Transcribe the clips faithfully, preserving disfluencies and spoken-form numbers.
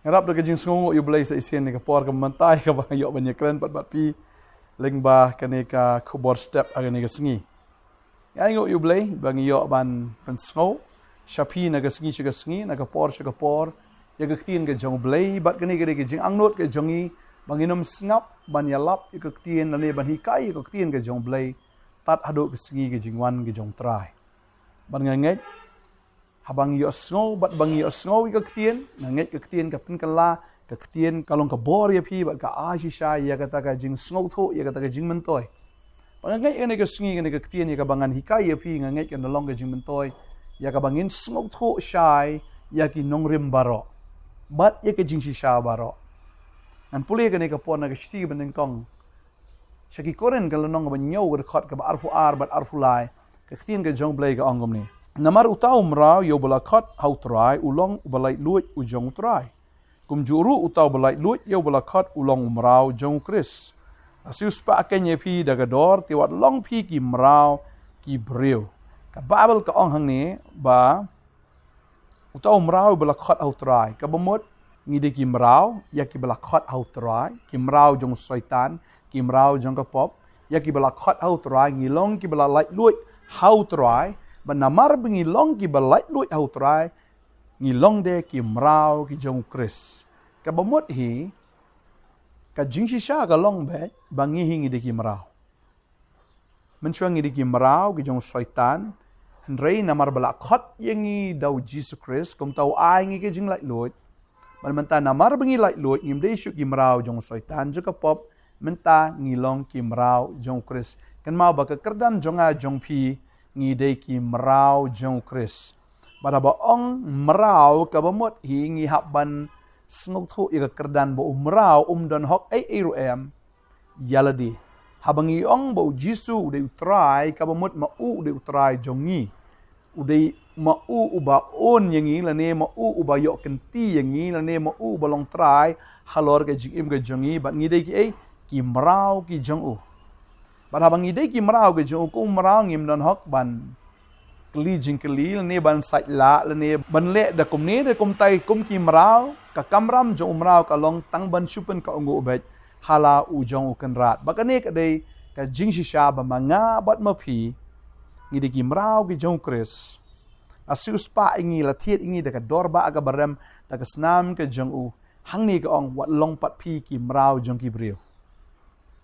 Ngarap da ka jingsngew ïa u Blei sa shisien ïa ka por ka mynta ïa kaba nga ïoh ban ïakren pat bad phi lyngba kane ka khubor step ha kane ka sngi. Nga ainguh ïa u Blei ba ngi ïoh ban pynsngew sha phi na ka sngi sha ka sngi, na ka por sha ka por, ïa ka ktien ka jong u Blei. Bad kane ka dei ka jingangnud ka jong ngi ba ngin ym sngap ban ïalap ïa ka ktien lane ban hikai ïa ka ktien ka jong u Blei tad haduh ka sngi ka jingwan ka jong u Trai. Bad nga ngeit haba ngi ïohsngew, bad ba ngi ïohsngew ïa ka ktien, nga ngeit ka ktien ka pynkylla, ka ktien ka long ka bor ïa phi bad ka ai shisha ïa kata ka jingsngewthuh, ïa kata ka jingmyntoi. Bad nga ngeit ïa kane ka sngi, kane ka ktien ïa kaba ngan hikai ïa phi, nga ngeit kan da long ka jingmyntoi ïa kaba ngin sngewthuh shai ïa ki nongrim baroh bad ïa ka jingshisha baroh. Ngan pule ïa kane ka por na ka shithi kaba nyngkong sha ki Korinth ka lynnong kaba hynñiew, ka dkhot kaba arphew ar bad arphew lai. Ka ktien ka jong u Blei ka ong kumne: Namar uta u mraw ïa uba la khot ha u Trai u long uba laitluid u jong u Trai. Kumjuh ruh uta uba laitluid ïa uba la khot u long u mraw jong u Khrist. La siewspah kein ïa phi da ka dor, te wat long phi ki mraw ki briew. Ka Baibl ka ong hangne ba uta u mraw ba la khot ha u Trai. Kaba mut ngi dei ki mraw ïa kiba la khot ha u Trai, ki mraw jong u Soitan, ki mraw jong ka pop, ïa kiba la khot ha u Trai, ngi long kiba la laitluid ha u Trai. Bad namar ba ngi long kiba laitluid ha u Trai, ngi long de ki mraw ki jong u Khrist. Kaba mut hi, ka jingshisha ka long beit ba ngi hi ngi dei ki mraw. Mynshuwa ngi dei ki mraw ki jong u Soitan, hynrei namar ba la khot ïa ngi da u Jisu Khrist, kumta u ai ngi ka jinglaitluid. Bad mynta namar ba ngi laitluid, ngim dei shuh ki mraw jong u Soitan, jong ka pop, mynta ngi long ki mraw jong u Khrist. Kynmaw ba ka kyrdan jong nga jong phi, ngi dei ki mraw jong u Khrist. Bad haba ong mraw, kaba mut hi ngi hap ban sngewthuh ïa ka kyrdan ba u mraw um don hok ei ei ruh em ïa lade. Haba ngi ong ba u Jisu u dei u Trai, kaba mut ma u u dei u Trai jong ngi. U dei ma u uba own ïa ngi, lane ma u uba ïoh kynti ïa ngi, lane ma u uba long Trai halor ka jingim ka jong ngi, bad ngi dei ki ei, ki mraw ki jong u. Bad haba ngi dei ki mraw ki jong u, kum u mraw ngim don hok ban kylli jingkylli, lane ban sait lah, lane ban leh da kumne da kumtai kum ki mraw. Ka kamram jong u mraw ka long tang ban shu pynkohnguh beit ha la u jong u Kynrad. Bad kane ka dei ka jingshisha ba ma nga bad ma phi ngi dei ki mraw ki jong u Khrist. La siewspah ïa ngi, la thied ïa ngi da ka dor ba kaba rem, da ka snam ka jong u. Hangne ka ong, wat long pat phi ki mraw jong ki briew.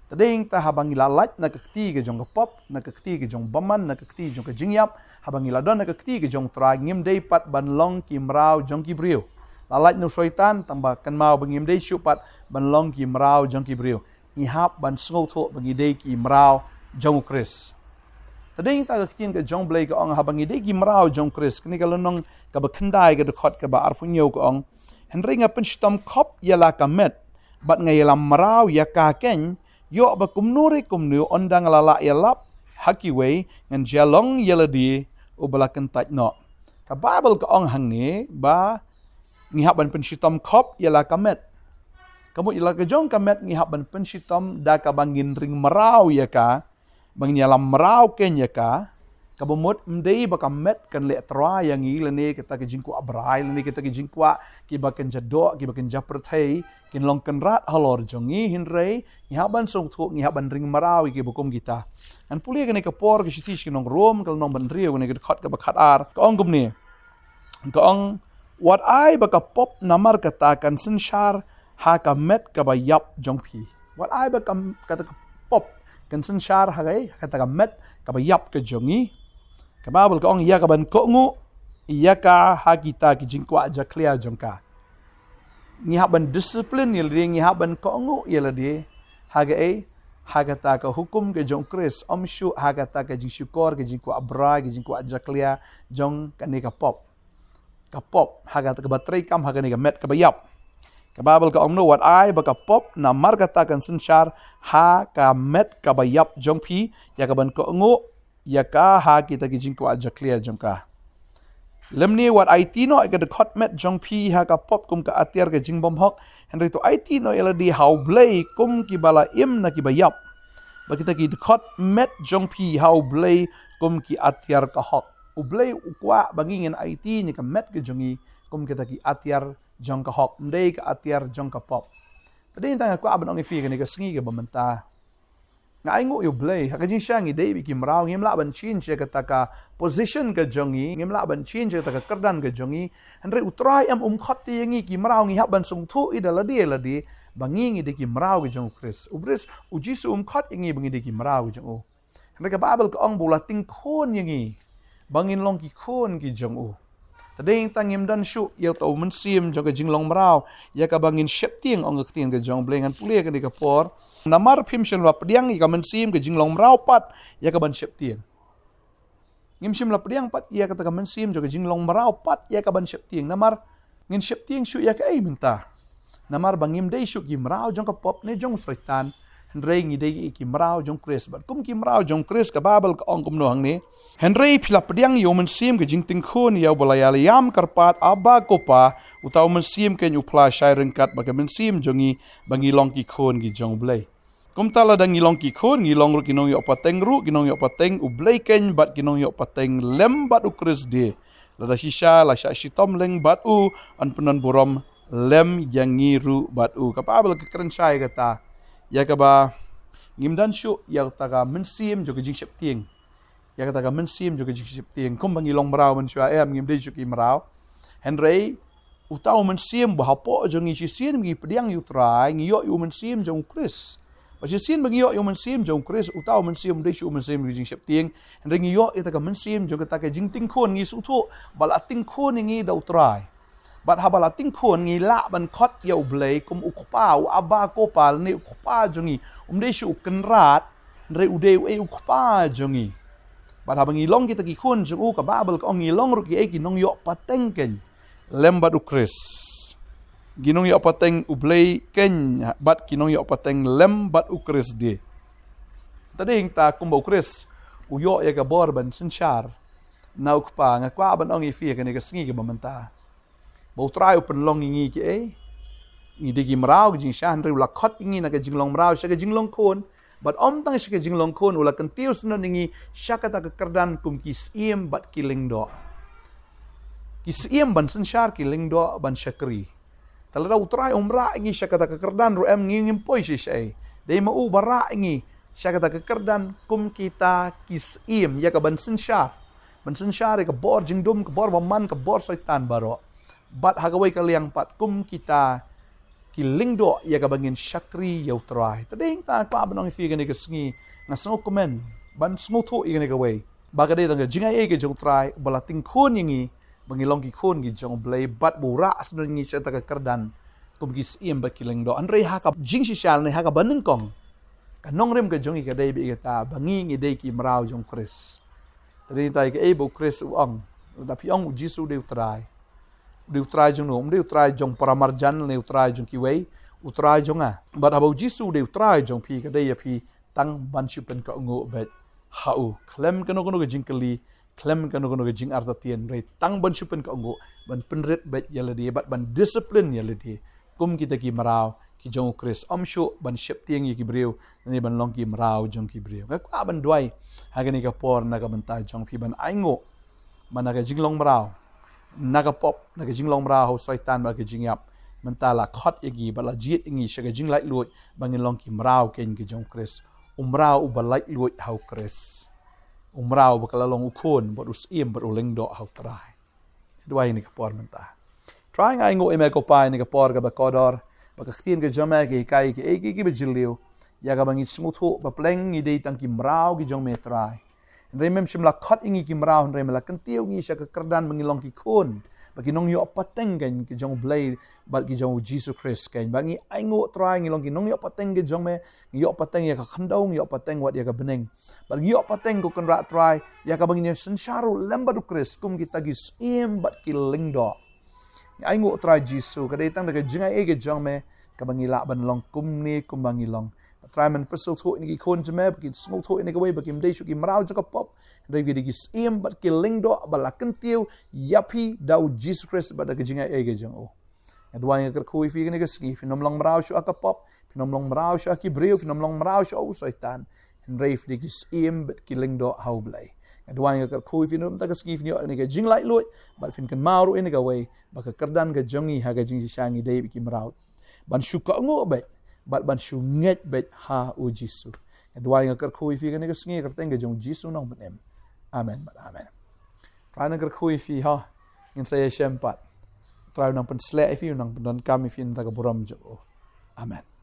Te dei ta haba ngi la lait na ka kti ka jong ka pop, na ka kti ka jong bymman, na ka kti jong ka jingïap, haba ngi la don na ka kti ka jong u Trai, ngim dei pat ban long ki mraw jong ki briew. La lait na u Soitan, tangba kynmaw ba ngim dei shuh pat ban long ki mraw jong ki briew. Ngi hap ban sngewthuh ba ngi dei ki mraw jong u Khrist. Te dei ta ka ktien ka jong u Blei ka ong, haba ngi dei ki mraw jong u Khrist, kane ka lynnong kaba khyndai, ka dkhot kaba arphew hynñiew ka ong: Hynrei nga pynshitom khop ïa la ka met, bad nga ïalam mraw ïa ka kein, ïoh ba kumno re kumno, ynda nga la lah ïalap ha kiwei, ngan jia long ïa lade uba la kyntait noh. Ka Baibl ka ong hangne ba ngi hap ban pynshitom khop ïa la ka met. Ka mut ïa la ka jong ka met ngi hap ban pynshitom da kaba ngin ring mraw ïa ka, ba ngin ïalam mraw kein ïa ka. Kaba mut ym dei ba ka met kan leh trai ïa ngi, lane kita ki jingkwah brai, lane kita ki jingkwah kiba kynja doh, kiba kynja pyrthei kin long kynrad halor jong ngi, hynrei ngi hap ban sngewthuh, ngi hap ban ring mraw ïa kiba kum kita. Ngan pule kane ka por ka shithi sha ki nong Rom, ka lynnong ba hynriew, kane ka dkhot kaba khatar, ka ong kumne. Ka ong, wat ai ba ka pop namar kata kan synshar ha ka met kaba ïap jong phi. Wat ai ba ka, kata ka pop kan synshar ha ka, ha kata ka met kaba ïap ka jong ngi. Ka Baibl ka ong, ïa ka ban kohnguh ïa ka ha kita ki jingkwah jakhlia jong ka. Ngi hap ban discipline ïa lade, ngi hap ban kohnguh ïa lade ha ka ei, ha kata ka hukum ka jong u Khrist, ym shuh ha kata ka jingshukor, ka jingkwah brai, ka jingkwah jakhlia jong kane ka pop. Ka pop, ha kata kaba treikam ha kane ka met kaba ïap. Ka Baibl ka ong kumno, wat ai ba ka pop namar kata kan synshar ha ka met kaba ïap jong phi, ïa ka ban kohnguh ïa ka ha kita ki jingkwah jakhlia jong ka. Lymne wat aiti noh ïa ka dkhot met jong phi ha ka pop kum ka atiar ka jingbymhok, hynrei to aiti noh ïa lade ha u Blei kum kiba la im na kiba ïap. Bad kita ki dkhot met jong phi ha u Blei kum ki atiar ka hok. U Blei u kwah ba ngi ngin aiti na ka met ka jong ngi kum kita ki atiar jong ka hok, ym dei ka atiar jong ka pop. Te dei tang nga kwah ban ong ïa phi kane ka sngi kaba mynta. Nga ainguh ïa U Blei, ha ka jingshisha ngi dei bad ki mraw, ngim lah ban change ïa kata ka position ka jong ngi, ngim lah ban change ïa kata ka kyrdan ka jong ngi. Hynrei U Trai em um khot ïa ngi ki mraw, ngi hap ban sngewthuh ïa da lade lade ba ngi ngi dei ki mraw ka jong U Khrist. U Khrist, U Jisu um khot ïa ngi ba ngi dei ki mraw ka jong u. Hynrei ka Baibl ka ong ba u la tyngkhun ïa ngi ba ngin long ki khun ki jong u. Te dei tang ngim don shuh ïa uta u mynsiem jong ka jinglong mraw ïa kaba ngin sheptieng, ong ka ktien ka jong U Blei. Ngan pule kane ka por. Namar phim shym la pdiang ïa ka mynsiem ka jinglong mraw pat ïa kaban sheptieng. Ngim shym la pdiang pat ïa kata ka mynsiem jong ka jinglong mraw pat ïa kaban sheptieng. Namar ngin sheptieng shuh ïa kaei mynta? Namar ba ngim dei shuh ki mraw jong ka pop ne jong u Soitan, hynrei ngi dei ki mraw jong Khrist. Bad kum ki mraw jong Khrist, ka Baibl ka ong kumno hangne: Hynrei phi la pdiang ïa u mynsiem ka jingtyngkhun ïa uba la ïalam kyrpad, Abba, Ko Pa. Uta u mynsiem keiñ u phla shai ryngkat bad ka mynsiem jong ngi ba ngi long ki khun ki jong U Blei. Kumta lada ngi long ki khun, ngi long ruh ki nongïoh pateng ruh, ki nongïoh pateng U Blei keiñ bad ki nongïoh pateng lem bad U Khrist de. Lada shisha la shah shitom lem bad u, yn pyndon burom lem ïa ngi ruh bad u. Ka Baibl ka kren shai kata ïa kaba ngim don shuh ïa kata ka mynsiem jong ka jingsheptieng. Ïa kata ka mynsiem jong ka jingsheptieng. Kumba ngi long mraw mynshuwa, em, ngim dei shuh ki mraw. Hynrei uta u mynsiem ba hapoh jong ngi, shisien ba ngi pdiang ïa U Trai, ngi ïoh ïa u mynsiem jong U Khrist. Ba shisien ba ngi ïoh ïa u mynsiem jong U Khrist, uta u mynsiem um dei shuh u mynsiem jong ka jingsheptieng, hynrei ngi ïoh ïa kata ka mynsiem jong kata ka jingtyngkhun. Ngi sngewthuh ba la tyngkhun ïa ngi da U Trai. Bad haba la tyngkhun, ngi lah ban khot ïa U Blei kum U Kpa, u Abba, Ko Pa, lane U Kpa jong ngi. Um dei shuh u Kynrad, hynrei u dei uei? U Kpa jong ngi. Bad haba ngi long kita ki khun jong u, ka Baibl ka ong ngi long ruh kiei? Ki nongïoh pateng keiñ lem bad U Khrist. Ki nongïoh pateng U Blei keiñ bad ki nongïoh pateng lem bad U Khrist de. Te dei tang kumba U Khrist u ïoh ïa ka bor ban synshar na U Kpa. Nga kwah ban ong ïa phi ïa kane ka sngi kaba mynta ba U Trai u pynlong ïa ngi kiei? Ngi dei ki mraw ka jingshisha, hynrei u la khot ïa ngi na ka jinglong mraw sha ka jinglong khun. Bad ym tang sha ka jinglong khun, u la kyntiew sngewbha ïa ngi sha kata ka kyrdan kum ki syiem bad ki lyngdoh. Ki syiem ban synshar, ki lyngdoh ban shakri. Te lada U Trai um rah ïa ngi sha kata ka kyrdan ruh, em, ngi ngim poi shisha. Dei ma u ba rah ïa ngi sha kata ka kyrdan kum kita ki syiem, ïa ka ban synshar. Ban synshar ïa ka bor jingdum, ka bor bymman, ka bor Soitan baroh. Bad ha kawei ka liang pat kum kita ki lyngdoh ïa kaba ngin shakri ïa U Trai. Te dei tang kwah ban ong ïa phi kane ka sngi, nga sngewkmen ban sngewthuh ïa kane kawei, ba ka dei tang ka jingaiei ka jong U Trai ba la tyngkhun ïa ngi ba ngi long ki khun ki jong U Blei, bad ba u rah sngewbha ïa ngi sha kata ka kyrdan kum ki syiem bad ki lyngdoh. Hynrei ha ka jingshisha ne ha kaba nyngkong, ka nongrim ka jong ngi ka dei bad kata ba ngi ngi dei ki mraw jong Khrist. Te dei tang kaei ba U Khrist u ong, lada phi ong U Jisu u dei U Trai, u dei U Trai jong no? Um dei U Trai jong para marjan ne U Trai jong kiwei, U Trai jong nga. Bad haba U Jisu u dei U Trai jong phi, ka dei ïa phi tang ban shu pynkohnguh beit ha u. Khlem kano kano ka jingkylli, khlem kano kano ka jingartatien, hynrei tang ban shu pynkohnguh, ban pynrit beit ïa lade, bad ban discipline ïa lade kum kita ki mraw ki jong U Khrist. Ym shuh ban sheptieng ïa ki briew, ne ban long ki mraw jong ki briew. Nga kwah ban duwai ha kane ka por na ka bynta jong phi, ban ainguh ba na ka jinglong mraw, na ka pop, na ka jinglong mraw ha u Soitan bad ka jingïap, mynta la khot ïa ngi bad la jied ïa ngi sha ka jinglaitluid ba ngin long ki mraw keiñ ki jong U Khrist. U mraw uba laitluid ha U Khrist. U mraw uba ka la long u khun bad u syiem bad u lyngdoh ha U Trai. Duwai ïa kane ka por mynta. Trai, nga ainguh ïa me ko Pa ïa kane ka por kaba kordor, ba ka ktien ka jong me ka hikai ïa kiei kiei kiba jylliew, ïa kaba ngi sngewthuh ba pleng ngi dei tang ki mraw ki jong me Trai. Hynrei mem shym la khot ïa ngi ki mraw, hynrei me la kyntiew ïa ngi sha ka kyrdan ba ngi long ki khun, ba ki nongïoh pateng keiñ ki jong U Blei bad ki jong U Jisu Khrist keiñ. Ba ngi ainguh Trai ngi long ki nongïoh pateng ki jong me, ngi ïoh pateng ïa ka khyndew, ngi ïoh pateng wat ïa ka bneng. Bad ngi ïoh pateng ko Kynrad Trai ïa kaba ngin ïa synshar ruh lem bad U Khrist kum kita ki syiem bad ki lyngdoh. Ngi ainguh Trai Jisu, ka dei tang da ka jingaiei ka jong me kaba ngi lah ban long kumne kumba ngi long. Trai, men pynsngewthuh ïa ngi ki khun jong me ba kin sngewthuh ïa kane kawei, ba kim dei shuh ki mraw jong ka pop, hynrei ki dei ki syiem bad ki lyngdoh ba la kyntiew ïa phi da U Jisu Khrist bad da ka jingaiei ka jong u. Nga duwai nga kyrkhu ïa phi kane ka sngi, phin ym long mraw shuh ha ka pop, phin ym long mraw shuh ha ki briew, phin ym long mraw shuh ha u Soitan. Hynrei phi dei ki syiem bad ki lyngdoh ha U Blei. Nga duwai nga kyrkhu ïa phi, mynta ka sngi phin ïoh ïa kane ka jinglaitluid bad phin kynmaw ruh ïa kane kawei, ba ka kyrdan ka jong ngi ha ka jingshisha ngi dei bad ki mraw ban shu kohnguh beit bad ban shu ngeit beit ha U Jisu. Nga duwai nga kyrkhu ïa phi kane ka sngi ha ka kyrteng ka jong U Jisu Nongpynim. Amen bad amen. Trai nang kyrkhu ïa phi ha. Ngin sa ïashem pat. Trai u nang pynshlur ïa phi, u nang pyndonkam ïa phi na ka bynta ka burom jong U. Amen.